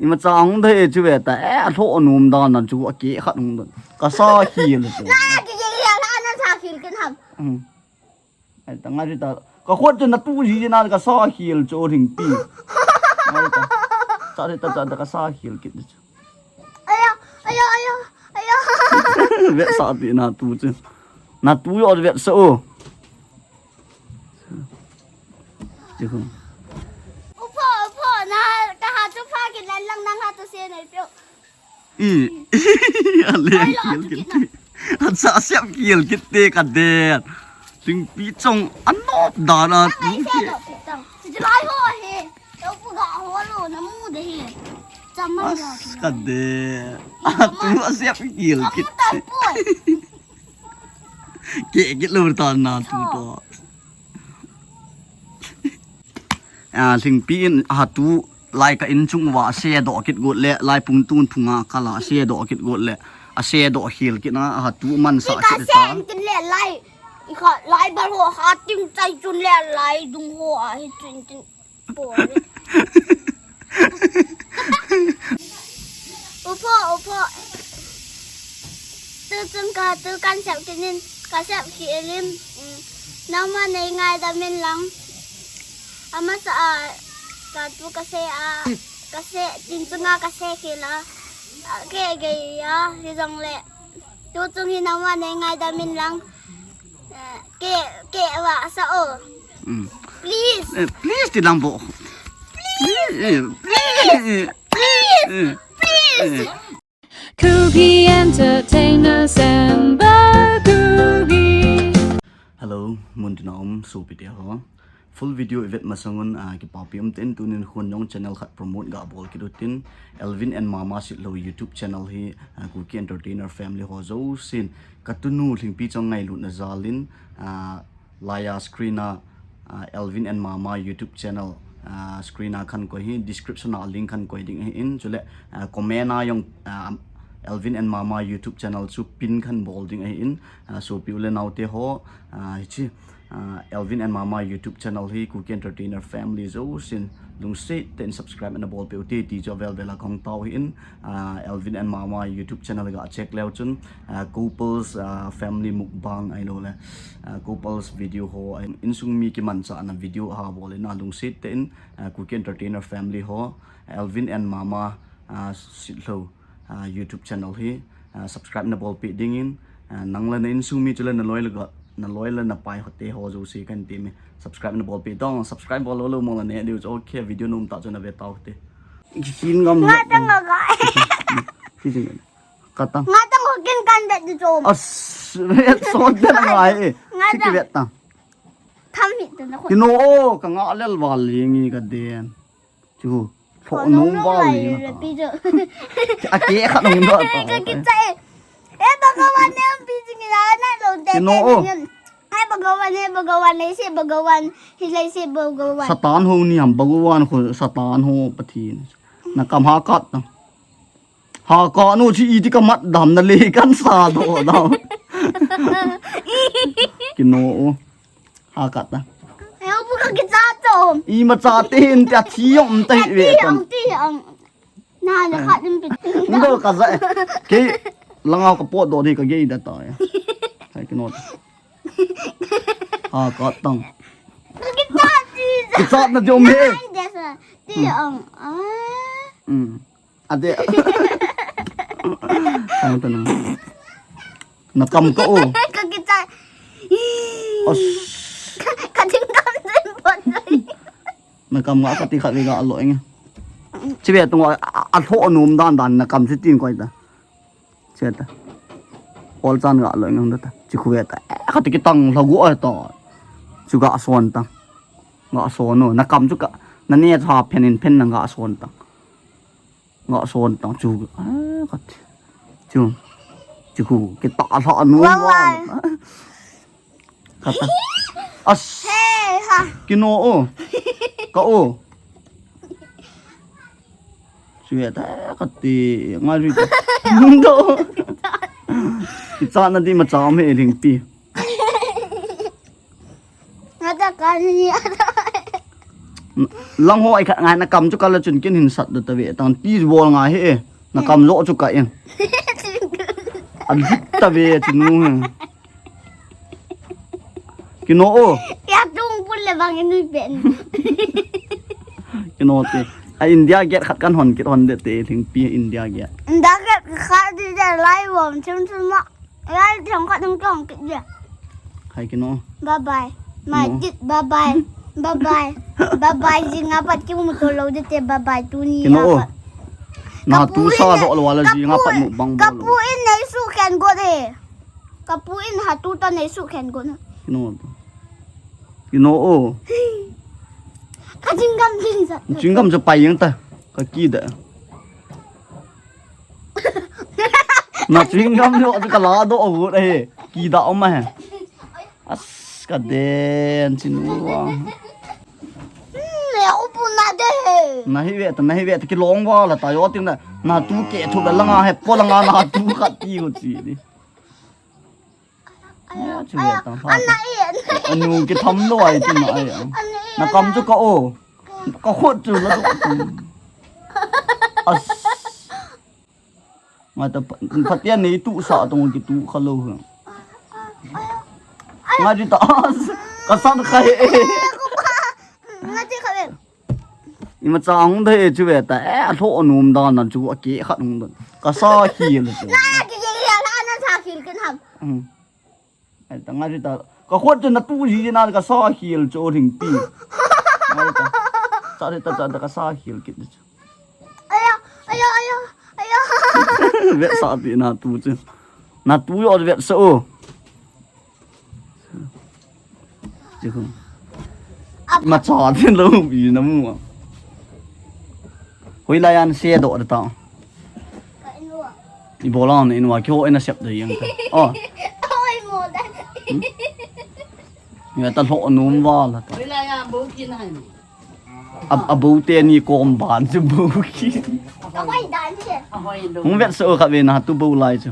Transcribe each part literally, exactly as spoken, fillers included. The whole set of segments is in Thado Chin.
Ima cha hung dei chu ve ta. Eh, a lhoh nom dan nan chu a ke khat hung dan. Ka sa khil chu. Na, ki, ki, ki, na, na sa khil kin ham. Hmm. Ai ta ngai ta. Ka khut chu na tu ji na ka sa khil chu ring pi. Ngai ta. Cha de ta cha da ka sa khil kit chu. Aya, aya, aya, aya. Vet sa ti na tu chu. Na tu yo vet sa o. Chu. Upo, upo, na ka ha chu pha ki lan lang nang ha tu se nei pyo. I, a le Ai, lo, khil tu kit kit na. Te. A sa siam khil kit te ka de. Lingpi chong a nop dan a tu ke. Lai ho he. Tau pu ga ho lo na mu de he. Cham man As lo. Ka de. A tu a siam khil kit. Amu tai poi. Ke kit lo ta na tu to. A, lingpi in a tu lai ka in chung uva a se doh kit got le, lai pung tun phunga kala a se doh kit got le, a se doh khil kit na a tu man sa Ka kit se ta. Kin le lai. I kha lai ba ho ha ting chai chun le lai dung ho a hi chun tin. Upo, upo. Tu chun ka tu kan sep kinin, ka sep ki elim. Mm. Nangma nei ngaidam in lang. Amasa a, ka tu ka se a, ka se, tin chunga ka se ki la. A, ke gei a, hi jong le. Tu chung hi nangma nei ngaidam in lang. Eh, ke, ke wa sa o. Mm. Please. Eh, please ti lang bo. Please. Eh, please. Please. Eh, Please. Eh. Kuki Entertainers and the Kuki. Hello, mun tina um, sopi te ho. Full video i vet masang un, ah, kipapi um tin tunin khun jong channel khat promote ga bol kit u tin, Elvin and Mama Sitlhou YouTube channel hi, ah, Kuki Entertainer family ho jousen, ka tunu Lhingpi Chong ngailutna jal in, ah, laiya screen a, ah, Elvin and Mama YouTube channel, ah, screen a khan koi hi, description a link khan koi ding ahin, chule, ah, comment a jong, ah, Elvin and Mama YouTube channel chu pin khan bol ding ahin, ah, sopi u le nao te ho, ah, hichi, ah, Elvin and Mama YouTube channel hi Kuki Entertainer family jousen lungset tah in subscribe ana bol peh u te ti chu avel vel a kahung tao ahin, ah, Elvin and Mama YouTube channel ga check leu chun, ah, couples, ah, family mukbang ahilou le, ah, couples video ho, ah, insung mi kimanchahna video a bol in a lungset tah in, ah, Kuki Entertainer family ho, Elvin and Mama, ah, Sitlhou, ah, YouTube channel hi, ah, subscribe na bol peh ding in, ah, nang le na insung mi chule na loi le ga, na loi le na pai ho te ho jouse kan ti mi. Subscribe na bol peh dong, subscribe bol lou lou mo le ne diu chu, okay, video nom tah chu na ve tau te. Kisin ngam. Nga tang nga ga. Kisin ngam. Ka tang. Nga tang ho kin kan bet di chom. As, vet sot de na ngai e. Nga Siki tang. Vet tang. Tham hi ta na ko. Kino o, ka nga lel val li ngi ka den. Chu. Tho Ko nung nung val lai li na le ka. Pi jo. A ke khat nung do ta. Ka kicha e. E Bhagavan ne pi jing la na lo de. Kino o. Hai Bhagavan, hai Bhagavan, lai se Bhagavan, hi lai se Bhagavan. Satan ho ni ham Bhagavan ho, Satan ho Pathen. Na kam ha kat na. Ha ka no chi iti ka mat dam na le kan sa do dam. Kino o. Ha kat na. Ai, bu ka kicha to. I ma cha te hin ta thi yong ta hi ve Ti kan. Ang, ti ang. Na, na khat nim pi. Ndo ka za. Ke langa ka pot do de ka ge da ta ya. Hai kino. Ha ka tang. Ka kicha ti. Kicha na jom he. Ai, de sa. Ti ang. Ah. Mm. Ade. Ang tanang. Na kam ka o. Ka kicha. Os. Ka ting kam din pot. Na kam nga ka ti khat ve ga lo eng. Chi ve tung a, a, a lho nom dan dan na kam chi tin koi ta. Che ta. Ol chan ga lo eng da ta. Chi khu ve ta. Ka ti ki tang la gu a ta. Chu ga son ta. Ga son no. Na kam chu ka. Na ne cha phen in phen na ga son ta. Nga son tang chu. Ah, kat. Chu. Chu khu. Kita la anu. Wa, wa. Kata. As. Hey, ha. Kino o. Ka o. Chu ya ta kati. Nga ri. Ndo. Kita na di ma cha me ring pi. Nga ta ka ni. Lang ho ai khat ngai, na kam chu kal a chun kin hin sat da ta ve tang, ti bol ngai he. Na kam jo chu ka in. An hit ta ve chu nu he. Kino o. Ya tung pun le bang inui pen. Kino te. A India Gate khat kan hon kit hon de te, Lhingpi India Gate. India Gate khat di de lai bom chim chim ma. Lai thong khat thong thong kit de. Khai kino. Bye bye. Mai kit bye bye. Bye bye. Bye bye. Jing a pat kimu to lo de te bye bye tuni. Kino o. Na tu sa lo lo wala jing a pat mu bang bol. Kapu in nei su khen go de. Kapu in ha tu ta nei su khen go na. Kino. Kino o. Ka chingam jing sa. Chingam sa pai yang ta. Ka ki da. Na chingam jo ka la do o he. Ki da o ma he. As ka den chinu wa. Ne upu na de he. Na hi ve ta, na hi ve ta, ki long wa la ta yo ting na. Na tu ke thu la nga he, po la nga na tu khat ti ko chi ni. Aya, chu ve ta, ana e. Anu ki tham lo ai ti na ai. Ana e, na kam chu ka o. Ka khut chu la tu. As. Nga ta pa-, Pathen nei tu sa tong ki tu kha lo. Nga ji ta as. Ka san khai e. Nga ji kha ve. Ima cha hung de chu ve ta. Eh, a tho num da na chu a ke khat hung da. Ka sa khil chu. Na ki ye ya na sa khil kin ham. Hmm. Ai ta nga ri ta. Ka khut chu na tu ji na ka sa khil chu ring pi. Ai ta. Cha ri ta cha ta ka sa khil kit chu. Aya, aya, aya, aya. Vet sa ti na tu chu. Na tu yo vet sa o. Chu. Ma cha tin lo bi na mu. Hoi la yan se do ta. Ka in wa. I bola na in wa kyo ina sep da yang ta. Oh. Oi mo da. Nga ta lo num wa la ta. Hoi la ya bo kin hai. A, a bo te ni kom ban chu bo kin. Ka hoi dan che. Hung vet sa o kha ve na tu bo lai chu.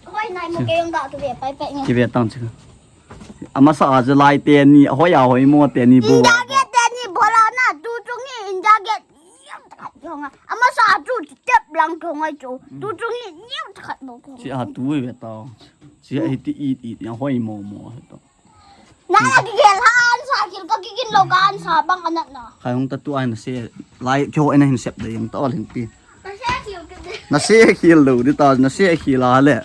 Hoi nai mo ke yong da tu ve pai pai nge. Ki ve tang chu. Amasa a chu lai te ni, a hoi a hoi mo te ni bo. India Gate te ni bola na, tu chung i India Gate niam takhat thong a. Amasa a chu step lang thong ai chu. Tu chung i niam takhat bo thong. Chi a tu ve ta. Chi a hiti i, i, a hoi mo mo he to. Na la ki gel han sa kil ka ki kin lo kan sa bang anat na. Khai hung ta tu ai na se lai kyo ai na hin sep de yang ta ol hin pi. Ka se kil ke de. Na se khil lo di ta, na se khil a le.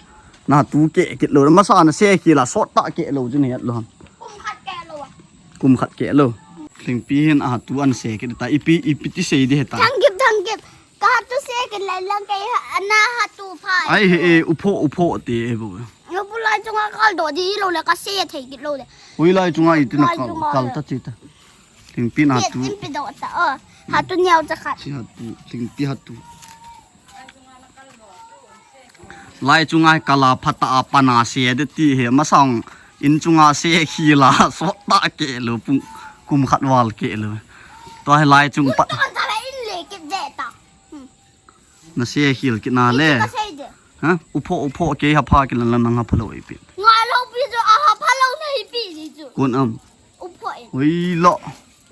Na tu ke kit lo, masa na se khil a sot ta ke lo jin het lo. Kum khat ke lo. Kum khat ke lo. Lhingpi hin a tu an se kit ta, ipi, ipi ti sei di heta. Thang kip, thang kip. Ka ha tu se kit lai lang ke ha, na ha tu pha. Ai he, e, upho, upho te e bo. Yo pu lai chunga kal do di lo le ka se thei kit lo le. Ui lai chunga i ti na kal, kal ta chi ta. Lhingpi na tu. Tin pi do ta o. Ha tu niau cha khat. Chi ha tu, Lhingpi ha tu. Lai chunga kala phata a pana se de ti he masang in chunga se khila sot ta ke lo pung kum khat val ke lo. To he lai chung pat. Kum ta ta in le ke de ta. Na se khil kit na le. Ka sei de. Ha? Upho, upho ke ha pha ke lan lan nang ha pha lo ipi. Nga lo pi jo a ha pha lo na ipi ji ju. Kun am. Upho e. Ui lo.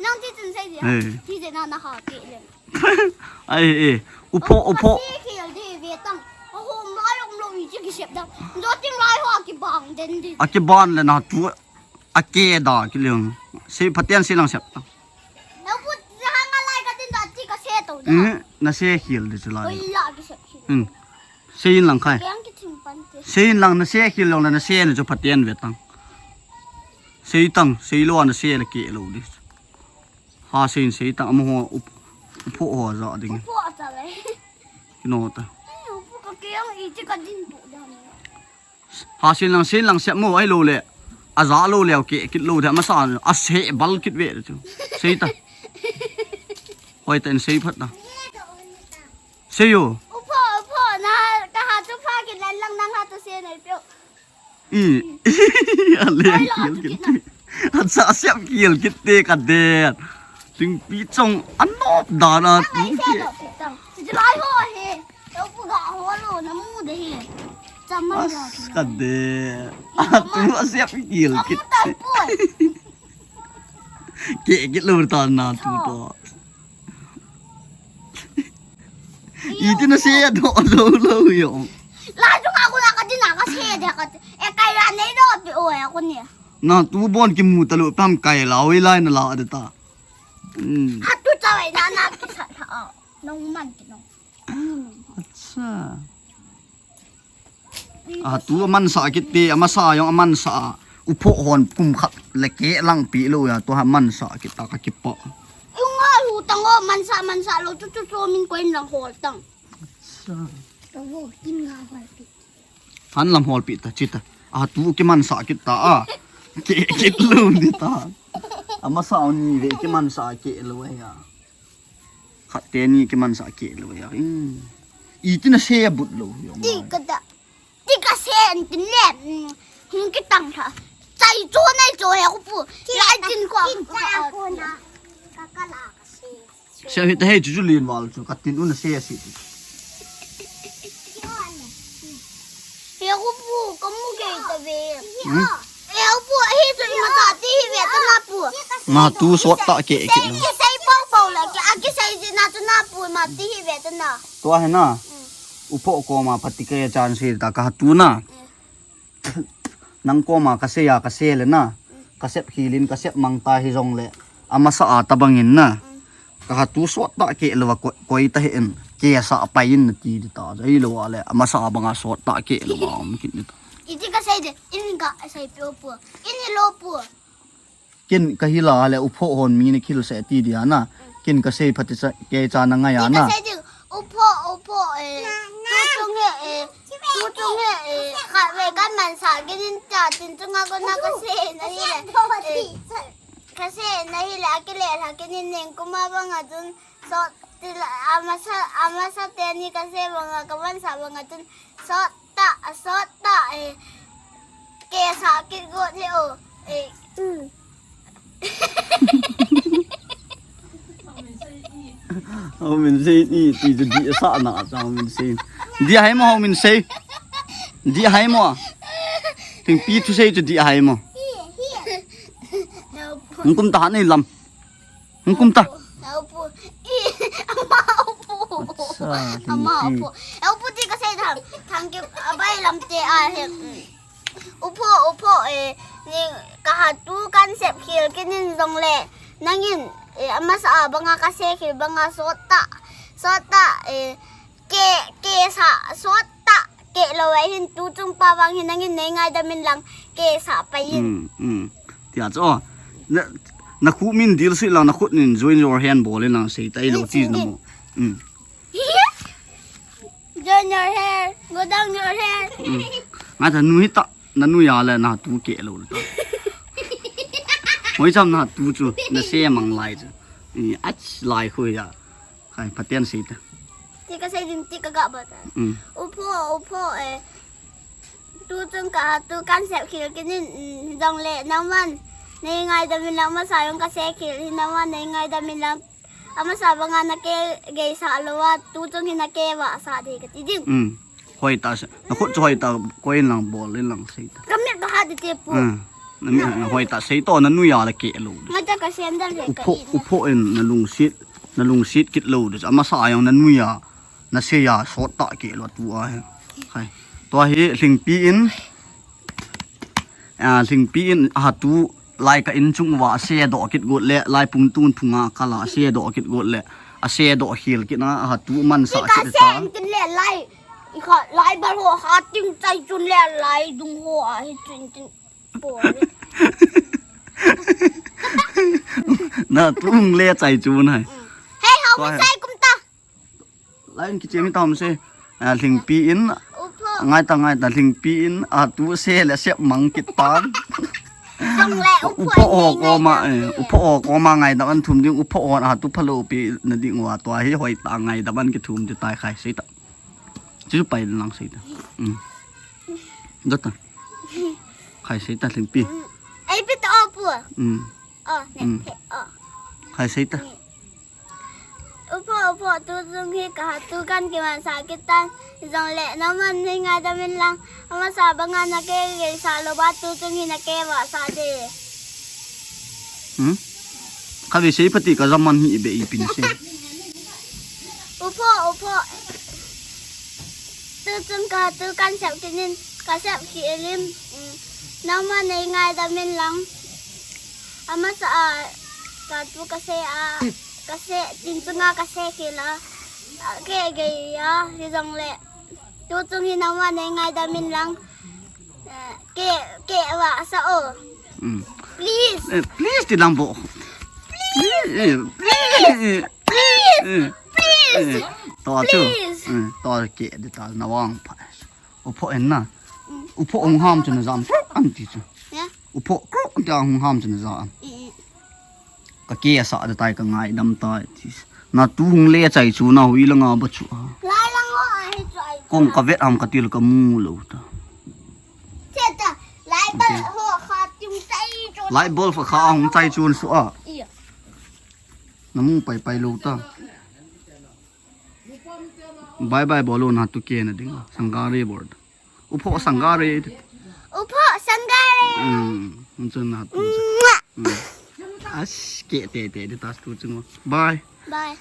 Nang ti chun sei de. Eh. Ti je na na ha ke le. Ai e. Upho, upho. Ka se khil de ve tang. A ho ma lo lo i ji ki sep da. Jo ting lai ho ki bang den de. A ki ban le na tu. A ke da ki le. Sei phaten sei lang sep ta. Na pu ja nga lai ka tin da ti ka se to da. Hmm, na se khil de chu lai. Oi la ki se khil. Hmm. Sei in lang khai. Keng ki thing pan te. Sei in lang na se khil long la na se na chu phaten ve tang. Sei tang, sei lo na se la ke lo de. Ha sei in sei tang am ho up, upho ho ja ding. Upho ta le. Kino ta. Upho ka keng i ti ka din tu da. Ha, sin lang, sin lang, siap mo, ai lo le. A za lo le, okay, kit lo de, masa, a se bal kit ve chu. Sei ta. Hoi ta in sei phat ta. Sei yo. Upho, upho, na, ka ha tu pha kit lang lang nang ha tu se nei pyo. I. A le ai lo, kiel tu kit kit na. Te. A sa siap kiel kit te ka de. Lhingpi chong a nop dan a tu ke. Lai ho he. Yo pu ga ho lo na mu de he. Cham mai ga. As ka de. A tu a siap kiel kit. Ke kit lo ta na tu to. Iti na se do do lo yo. La chu ka ku la ka ti na ka se de ka ti. E kai la nei do pi o ya ku ni. Na tu bon kimu ta lo pam kai la oi lai na la de ta. Hmm. Ha tu cha wai na na ki sa tha o. Nong man ki nong. Acha. A tu amansa kit te, amasa jong amansa a. Upho hon kum khat le ke lang pi lo ya, tu ha mansa kit ta ka kipa. Unga lu tang o, mansa, mansa lo, chu, chu, chu, min koin lang hol tang. Acha. Tang o, kin nga hol pi. Han lam hol pi ta, chi ta. A tu kimansa kit ta a. Ke kit lo ni ta. Amasa ni ve kimansa ke lo ya. Khat te ni kimansa ke lo ya. Hmm. Iti na se but lo yo. Ti ka da. Ti ka se an tin le. Hmm. Hung ki tang tha. Chai cho nai cho ya ku pu. Lai tin ko. Tin cha ko na. Ka ka la ka se. Se hi ta hei chu chu lin val chu ka tin u na se si. He ku pu ka mu ke ta ve. Hmm? He ku pu hi chu ma ta ti hi ve ta na pu. Ma tu sot ta ke ke. Sei ke sei pau pau la ke a ke sei ji na chu na pu ma ti hi ve ta na. Tua hi na. Hmm. Upho ko ma pati ke chan si ta ka tu na. Hmm. Nang koma ka sei a ka sei le na. Ka sep hilin ka sep mang ta hi jong le. Amasa a ta bangin na. Ka ha tu sot ta ke lo va ko-, koi ta hi en. Ke sa pai in na ti di ta. Jai lo a le. Amasa a banga sot ta ke lo va om kin di ta. Iti ka sei de. In ka sei pio pu. In lo pu. Kin ka hila le upho hon mi ni khil se ti dia na. Kin ka sei phati sa ke cha na ngai a na. Kin ka sei ding upho, upho, eh, tu chung he, eh, tu chung he, eh, khat ve kan mansa kinin cha tin chunga ko na ka sei na hi le. Eh, ka sei na hi le a ki le la kinin ning kuma banga chun sot ti la amasa, amasa te ni ka sei banga ka mansa banga chun sot ta, sot ta, eh, ke sa kit got he o, eh. Hau min sei ni ti chu di sa na cha hau min sei. Di hai mo hau min sei. Di hai mo. Ting pi chu sei chu di hai mo. Hung kum ta ha nei lam. Hung kum ta. Help pu. I, ama pu. Acha, ama pu. Help pu ti ka sei thang, thang ke, abai lam te a he. Upho, upho, eh, ni ka ha tu kan sep khil kinin jong le. Nangin, eh, amasa a banga ka sei khil banga sot ta. Sot ta, eh, Ke, ke sa, sot ta, ke lo, eh, hin tu chung pa vang hin nangin nei ngaidam in lang, ke sa pai in. Hmm, hmm. Tia chu, oh, na, na khu min dil sui lang, na khut nin join your hand bol in lang sei ta i lo ti na mo. Hmm. Join your hand, go down your hand. Hmm. Nga ta nu hi ta, na nu ya le na tu ke lo ta. Hoi cham na tu chu, na se mang lai chu. I, ach lai khu ya. Khai, phaten sei ta. Ti ka sei din ti ka ga ba ta. Mm. Upho, upho, eh. Tu chung ka, tu kan sep khil kinin, mm, jong le, nangman. Nei ngaidam in lang masa jong ka sei khil, hi nangman, nei ngaidam in lang. Amasa banga na ke gei sa lo a, tu chung hi na ke va sa de ka ti ding. Mm. Hoi ta se. Na khut chu hoi ta, koi in lang bol in lang sei ta. Ka mit ka ha de te pu. Ah, na mit na hoi ta sei to na nu ya la ke lo. Nga ta ka sandal le ka. Upho, in. Upho in na lungsit, na lungsit kit lo de. Amasa a jong na nu ya, na se ya sot ta ke lo tu a he. Hai. Tua hi lhingpi in, ah, lhingpi in a ha tu lai ka in chung uva a se doh kit got le, lai pung tun phunga ka la a se doh kit got le, a se doh khil kit na a ha tu man sa kit ta. Sen kin le lai. I kha lai bal ho ha ting chai chun le lai dung ho a hi chun tin po le. Na tung le chai chun hai. Mm. Hei, hau. Tua mi hai. Sai kum ta. Lai in kichia mi tam se. A, lhingpi in. Upho. Ngai ta, ngai ta, lhingpi in. A, tu se le sep mang kit tan. Sang le, upho. Upho o ko ma, eh, upho o ko ma ngaidam an thum ding, upho o a tu phalo pi na ding uva tua hi hoi ta ngaidam an kithum ti tai khai sei ta. Chu pai lang sei ta. Mm. Dot ta. Khai sei ta lhingpi. Mm. Ei pi ta o pu. Mm. O, ne, mm. Phe, o. Khai sei ta. Upho, upho, tu chung hi ka ha tu kan kiman sa kit tan. Jong le, nangman nei ngaidam in lang. Amasa banga na ke gei sa lo ba tu chung hi na ke va sa de. Hmm? Kha ve sei pati ka jaman hi be i pin se. Upho, upho. Tuchung ka tu kan sep kinin, ka sep ki elim. Mm. Nangma nei ngaidam in lang. Amasa a ka tu ka se a, ka se, tin chunga ka se kila. A, ke gei a, hi jong le. Tuchung hi nangma nei ngaidam in lang. Eh, ke, ke wa sa o. Mm. Please. Eh, please ti lang bo. Please. Eh, please. Please. Eh, please. Eh, to chu. Please. Eh, to ke de ta na wang pa. Upho en na. Mm. Upho ong ham chu na jam. An ti chu. Ya. Upho kro an ti ong ham chu na jam. Mm, mm. Ka ke sa da tai ka ngaidam tai ti. Na tu hung le chai chu na hui la nga ba chu. Lai lang ho a hi chu ai. Kong ka vet am ka til ka mu lo ta. Che ta. Lai ba ho kha tiu chai chu. Lai bol fa kha hung chai chu su a. Iya. Na mu pai pai lo ta. Bye bye bolo na tu ke na ding. Sangare board. Upho sangare. Upho sangare. Hmm, mun chun na tu. Mwah. Hmm. As ke te te de tas tu chung. Bye. Bye.